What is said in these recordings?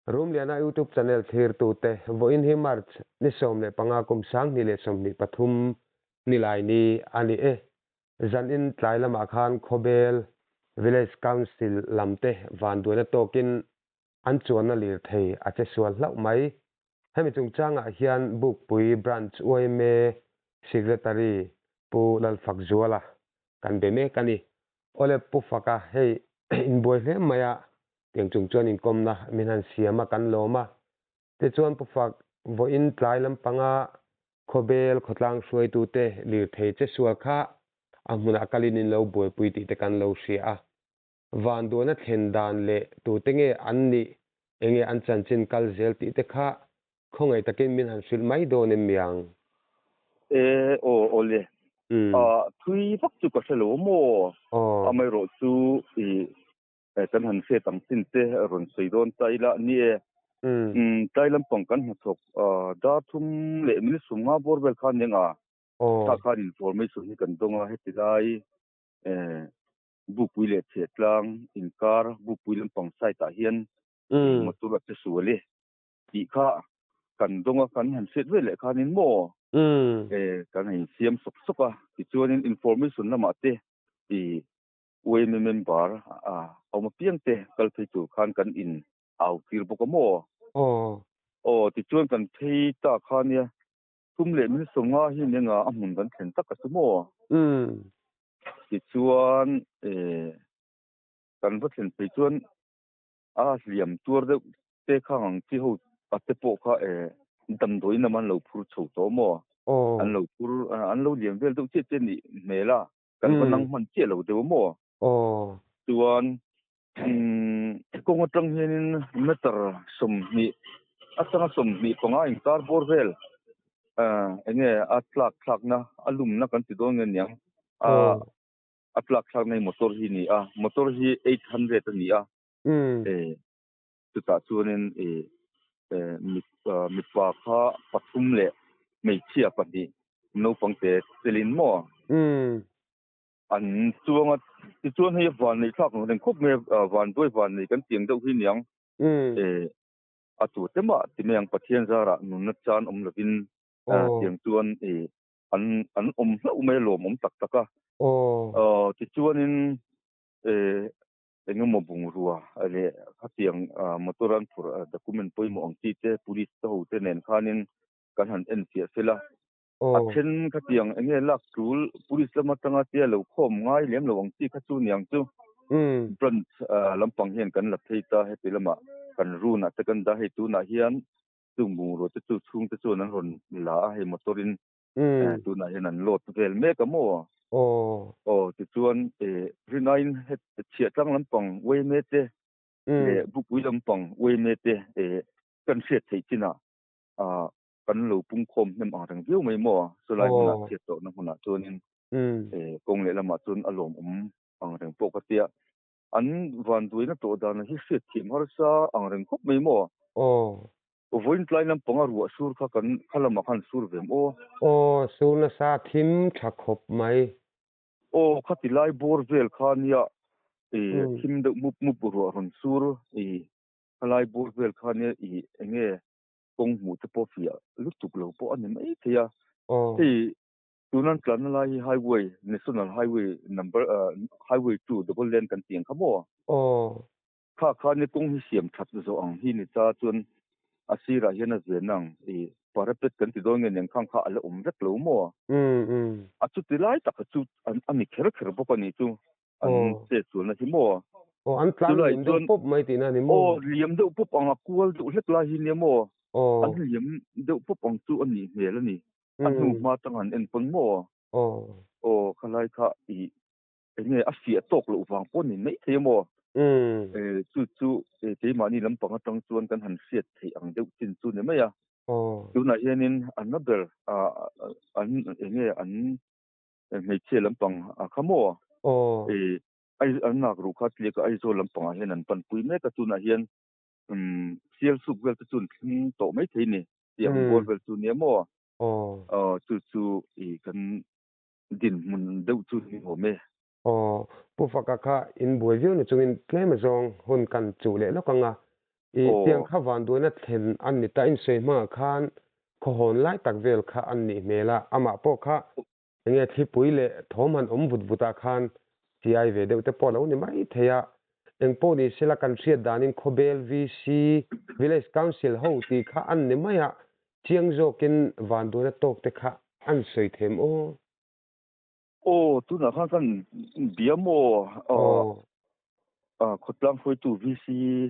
Rumliana YouTube channel thlirtute, vawiin hi March ni 15 kum 2023 Nilaini a ni e. Zanin tlai lamah khan Khawbel Village Council lamte vanduaina tawkin an chuanna lirthei a che sual hlauh mai. Hemi chungchangah hian Bukpui Branch yma Secretary Pu Lalfakzuala kan be mek a ni. Awle Pu Faka hei inbuai hle mai a, tiang chung chuan inkawmna min han siam a kan lawm a. Tichuan Pu Fak vawiin tlai lampanga Khawbel khawtlang hruaitute lirthei che sual kha a hmunah kalin in lo buaipui tih te kan lo hria a. Vanduana thlen dan leh tute nge an nih, enge an chanchin kal zel tih te kha khawngaih takin min han hrilh mai dawn em miang? E, aw, awle. A, thui vak chu ka hre lo maw? Amaherawh chu i kan han hriat ang chin te rawn sawi dawn ta ila ni e. Tlai lampang kan hnathawk dar thum leh minute 50 bawr vel khan eng a, tah khan information hi kan dawng a, heti lai Bukpui leh Chhiahtlang inkar Bukpui lampang side ah hian motor a che sual e tih kha kan dawng a, kan han hriat vel leh khanin maw kan han insiam sawk sawk a, tichuanin information lamah te i yma member a awm apiang te kal phei tur khan kan in au tir bawk a maw. Aw tichuan kan phei ta kha nia thum leh min 50 hi nia a hmun kan thlen tak a chu maw. Tichuan kan va thlen phei chuan a hliam tuar deuh te khang ang chi ho a te pawh kha damdawiin lam an lo phur chho tawh maw? An lo phur an lo liam vel deuh chiah chiah nih hmel a, kan va nang hman chiah lo deuh maw? Chuan kawng atang hianin meter 20 atanga 25 inkar bawr vel enge a tlak thlakna a lumna kan ti dawn nge niang a a tlak thlakna hi motor hi ni a motor hi 800 a ni a e chutah chuanin e mipa kha pathum leh hmeichhia pahnih naupang te telin maw an chuang a tichuan hei van nei thlak ang reng khawp mai a van duai van nei kan tiang deuh hi niang e A tu te mah ti mai ang Pathian zarah nunna chan awm lovin tiang chuan an an awm hlauh mai a lawmawm tak tak a. Tichuanin engemaw bungrua leh khatiang motor an phurh document pawimawh ang chi te police te ho te nen khanin kan han enfiah fel a. A then khatiang enge lak tul police lam atanga tia lo khawm ngai lem lo ang chi kha chu niang chu branch lampang hian kan la phei ta heti lamah kan run ah te kan dah hei tunah hian chung bungrua te chu chhung te chuan an rawn la a hei motor in tunah hian an load vel mek a maw aw tichuan rinaiin chhiahtlang lampang yma te leh bukpui lampang yma te kan hriat theih chinah kan lo pungkhawm hnem ang reng viau mai maw? Chulai hmunah chhiat tawhna hmunah chuanin kawng leh lamah chuan a lawmawm ang reng pawh ka tia. An vanduaina tawh dana hi hriat thiam harsa ang reng khawp mai maw? Vawiin tlai lampanga ruah sur kha kan kha lamah khan sur ve em aw? Aw, sur nasa thim tha khawp mai. Aw, khati lai bawr vel kha nia thim deuh mup mup ruah rawn sur khalai bawr vel kha nia enge kawng hmuh te pawh fiah lutuk lo pawh a ni mai thei a. Hei tunan tlanna lai hi highway, national highway number highway 2 double lane kan tih ang kha maw? Kha kha ni kawng hi siam that zawh ang hi ni ta chuan a sirah hian a zen ang i parapet kan ti dawn nge niang khang kha a la awm vek lo maw? A chuti lai tak chu a ni kher kher bawk a ni chu. An chet chuan a hi maw? Aw, an tlan liam deuh pawp mai tihna a ni maw? Aw, liam deuh pawp ang a kual deuh hlek lai hi nia maw? Aw. An liam deuh pawp ang chu a nih hmel a ni. A hnu hma tang han en pawn maw? Aw. Aw, khalai kha i enge a fiah tawk loh vang pawh a ni mai thei a maw? E, chu chu keimahni lampang atang chuan kan han hriat theih ang deuh chin chu ni mai a. Aw. Tunah hianin an la ber an enge an hmeichhia lampang a kha maw? Aw. E, ai an nak ruh kha tliak a Aizawl lampangah hian an panpui mek a, tunah hian um Sialsuk vel te chu an thleng tawh mai thei ni, tih ang bawr vel chu nia maw? Aw. Aw, chu chu i kan dinhmun deuh chu ni awm e. Aw, Pu Faka kha in buai viau ni chungin tlem azawng hun kan chuh leh lawk ang a. I tiang kha vanduaina thlen an ni ta insawi hmangah khan khawhawn lai tak vel kha an nih hmel a, amah pawh kha enge thlipui leh thawm han awm vut vutah khan chiai ve deuh te pawh a lo ni mai thei a. Engpawh ni sela kan hriat danin Khawbel VC, Village Council, ho tih kha an ni mai a, chiang zawkin vanduaina tawk te kha an sawi them aw. Aw, tunah khan kan bia maw? Aw. Khawtlang hruaitu VC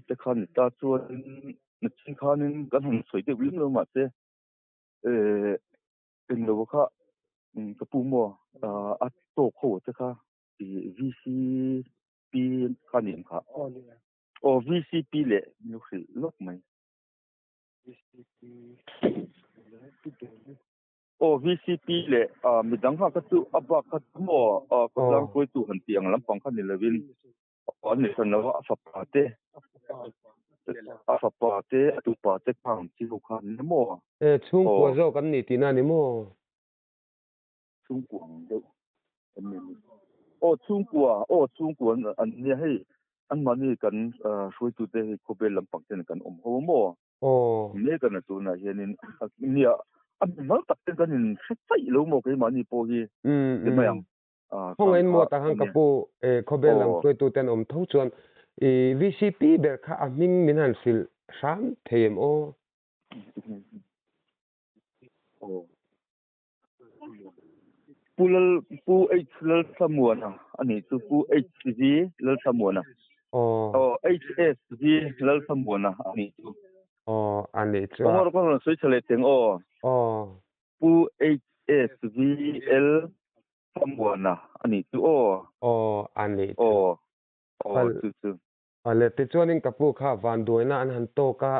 te khan ni ta chuanin nachin khanin kan han sawi deuh lim lo mahse englo kha ka pu maw a tawk ho te kha VCP kha ni ang kha. Aw VCP leh min hrilh lawk mai. VCP leh Aw VCP leh midang kha kha chu a bak kha chu maw khawtlang hruaitu han tih ang lampang kha ni lovin an ni hran lo a, a fapa te a fapa te a tupa te kha ang chi ho kha an ni maw? E chhungkua zawk an ni tihna a ni maw? Chhungkua ang deuh an ni ni. Aw chhungkua aw chhungkua an nia hei anmahni kan hruaitute hei khawvel lampang ten kan awm ho a maw? Aw. Mek a na tunah hianin nia a mimal tak ten kan in hre chaih lo maw keimahni pawh hi ti mai ang. Khawngaih maw tak han ka pu khawvel lam hruaitu ten awm tho chuan i VCP ber kha a hming min han hrilh hram thei em aw? Aw. Pu Lal Pu H Lalthlamuana a nih chu Pu HV Lalthlamuana. Aw. Aw HSV Lalthlamuana a nih chu. Aw a nih chu. Aw ka rawn sawi tha leh teng aw. Aw. Pu HSVL Thlamuana a nih chu aw. Aw a nih chu. Aw. Aw chu chu. Awle, tichuanin ka pu kha vanduaina an han tawk a,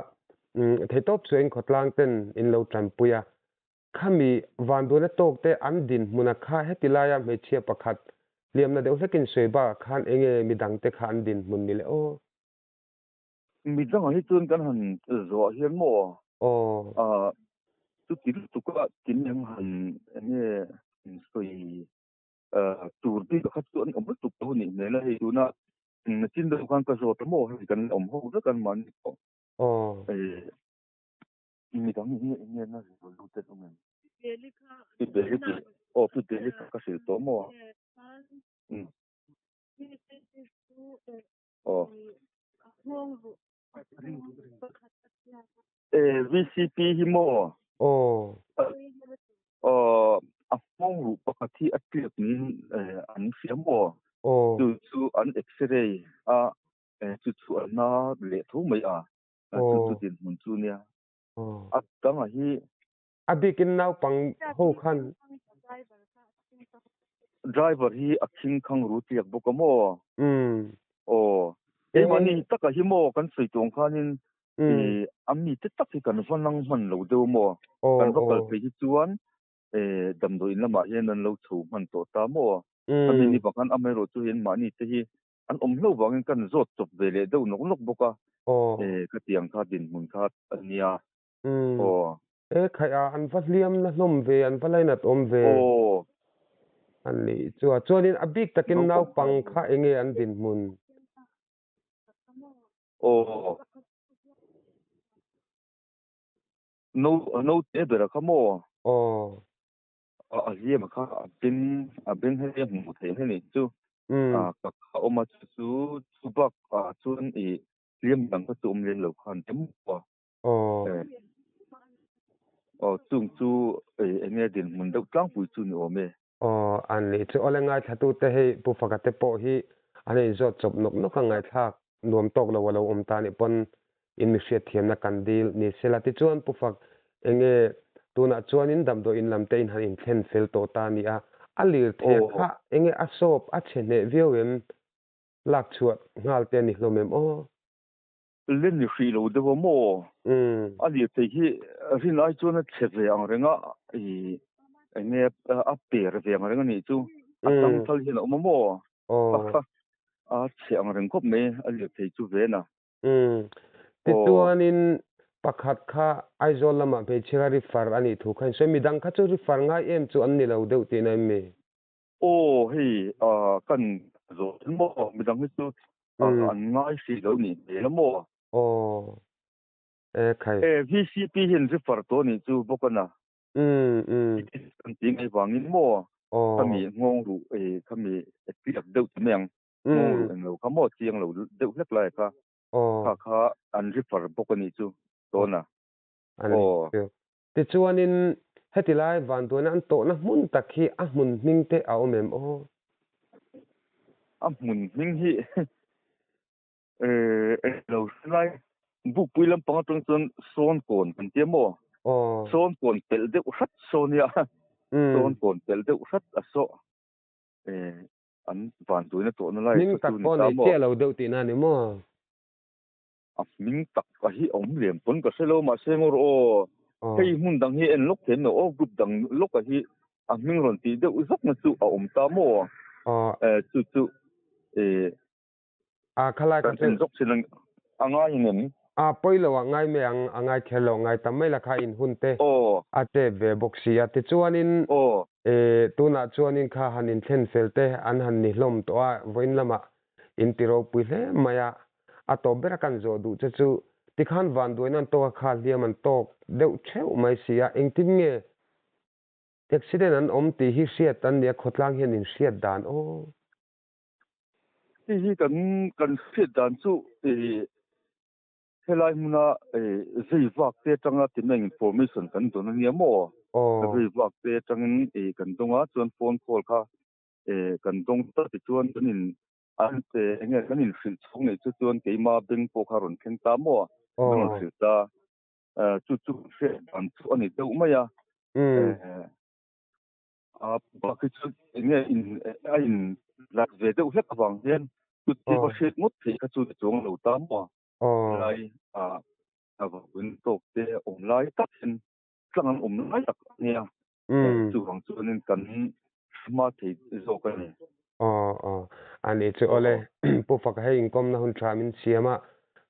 theitawp chu in khawtlang ten in lo tanpui a, Khami vanduaina tawk te an dinhmuna kha heti laia hmeichhia pakhat hliamna deuh hlekin sawi bakah khan enge midangte kha an dinhmun ni le aw? Midangah hi chuan kan han zuah hian maw? Aw. Ahh chuti lutuka tin ang han enge sawi tur bik kha chu an awm lutuk lo anih hmel a, hei tuna nachin deuh khan ka zawt a maw hei kan awm ho vek an mahni pawh. Aw. Mi dang hi eng nge na zir lut te awm em? Pi Beli tih aw Pi Beli kha ka hrilh tawh maw? Umm. Aw. E VCP hi maw? Aw. Aw a nghawng ruh pakhat hi a tliak niin an hria maw? Aw. Chu chu an x-ray a chu chu a na leh tho mai a. Chu chu dinhmun chu nia. A danga hi. A bikin naupang ho khan. Driver hi a khing khang ru tliak bawk a maw? Aw. Keimahni hi taka hi maw kan sawi tuang khanin a mite tak hi kan va nang hman lo deuh maw? Kan va kal phei hi chuan damdawiin lamah hian an lo chho hman tawh ta maw? Khami ni bakhan amaherawhchu chu hian mahni te hi An awm hlauh vangin kan zawt chawp ve leh deuh nawk nawk bawk a. Aw. E, khatiang kha dinhmun kha a nia. Umm. Aw. E, khaih a, an va hliam na hlawm ve, an va lainat awm ve. Aw. A nih chu a. Chuanin a bik takin naupang kha enge an dinhmun? Aw. No, naute bera kha maw? Aw. A hliam kha a beng a beng hei a hmuh theih hei nih chu a ka kha awm a chu chu chu bak ah chuan i hliam dang kha chu awm lem lo khan te maw a aw chung chu eng nge dinhmun deuh tlangpui chu ni awm e. Aw a nih chu awle ngaithla te hei Pu Faka te pawh hi an inzawt chawp nawk nawk a ngaihthlak nuam tawk lo a lo awm ta nih pawn in mi hriatthiamna kan dil ni sela tichuan Pu Fak enge tunah chuanin damdawi in lam te in han inthlen fel tawh ta a ni a, a lirthei kha enge a sawp a chhe hneh viau em? Lak chhuah nghal te a ni hlawm em aw? Len ni hrih lo deuh a maw? A lirthei hi rin ai chuan a chhe ve ang reng a, i enge a per ve ang reng a nih chu, a tang thal hian a awm a maw? A chhe ang reng khawp mai a lirthei chu ven a. Umm. Tichuanin pakhat kha Aizawl lamah hmeichhia kha refer a nih thu kha in sawi. Midang kha chu refer ngai em chu an ni lo deuh tihna em mi? Aw hei kan zawh thin maw? Midang hi chu an ngai hrih lo nih hmel a maw? Aw. E khai. E VCP hian refer tawh anih chu bawk a na. Umm umm. An ti ngai vangin maw khami nghawng ruh e khami piak deuh ti mai ang. Nghawng ruh englo kha maw chiang lo deuh hlek lai kha. Kha kha an refer bawk anih chu tawh na. Aw. Tichuanin heti lai vanduaina an tawhna hmun tak hi a hmun hming te a awm em aw? A hmun hming hi englo hre lai Bukpui lampang atang chuan Sawnkawn kan tia maw? Sawnkawn pelh deuh hrat saw nia. Sawnkawn pelh deuh hrat a saw an vanduaina tawhna lai kha chu ni ta maw? Hming tak pawh nei chiah lo deuh tihna a ni maw? A hming tak a hi awm lem pawn ka hre lo mahse ngawr aw hei hmun dang hi en lawk thei maw aw group dang lawk a hi a hming rawn tih deuh zawk na chu a awm ta maw chu chu a khalai kha chu en zawk thin a ngai ngem a pawi lo ah ngai mai ang a ngai kher lo ngai tam mai la kha in hun te a chep ve bawk si a tichuanin tunah chuanin kha han inthlen fel te an han ni hlawm tawh a vawiin lamah In ti ropui hle mai a, a tawp bera kan zawh duh che chu tikhan vanduaina an tawk a kha hliam an tawk deuh theuh mai si a, engtin nge accident an awm tih hi hriat an nia khawtlang hian in hriat dan aw. Hei hi kan kan hriat dan chu ih helai hmuna ih zui vak te atanga tina information kan dawn ania maw? Zui vak te atangin ih kan dawng a chuan phone call kha kan dawng ta tichuan kan in an eng nge kan inhrilh chhawng nei chu chuan keima beng pawh kha rawn thleng ta maw an rawn hrilh ta chu chu hriat dan chu a ni deuh mai a a bak hi chu eng nge in a in lat ve deuh hlek avang hian chu chu va hriat ngawt theih kha chu ni chuang lo ta maw lai a a vawin tawk te awm lai tak hian tlang an awm lai tak a nia Chuvang chuanin kan hma thei zawk a ni. Aw aw a nih chu awle Pu Faka hei inkawmna hun tha min siam a,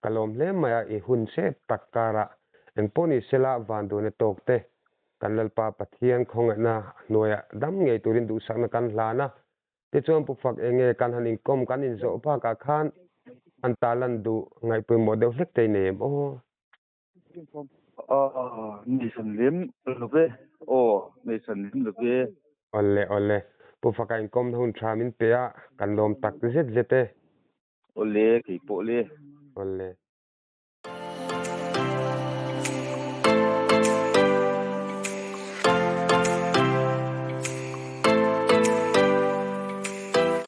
ka lawm hle mai a, i hun hrep tak karah engpawh ni sela vanduaina tawk te kan Lalpa Pathian khawngaihna hnuaiah dam ngei turin duhsakna kan hlan a, tichuan Pu Fak enge kan han inkawm kan inzawh bakah khan an tarlan duh ngaihpawimawh deuh hlek te i nei em aw? Nei san lem love aw, nei san lem love. Awle awle, Pu Faka inkawmna hun tha min pe a, kan lawm tak zet zet e. Awle, kei pawh le. Awle.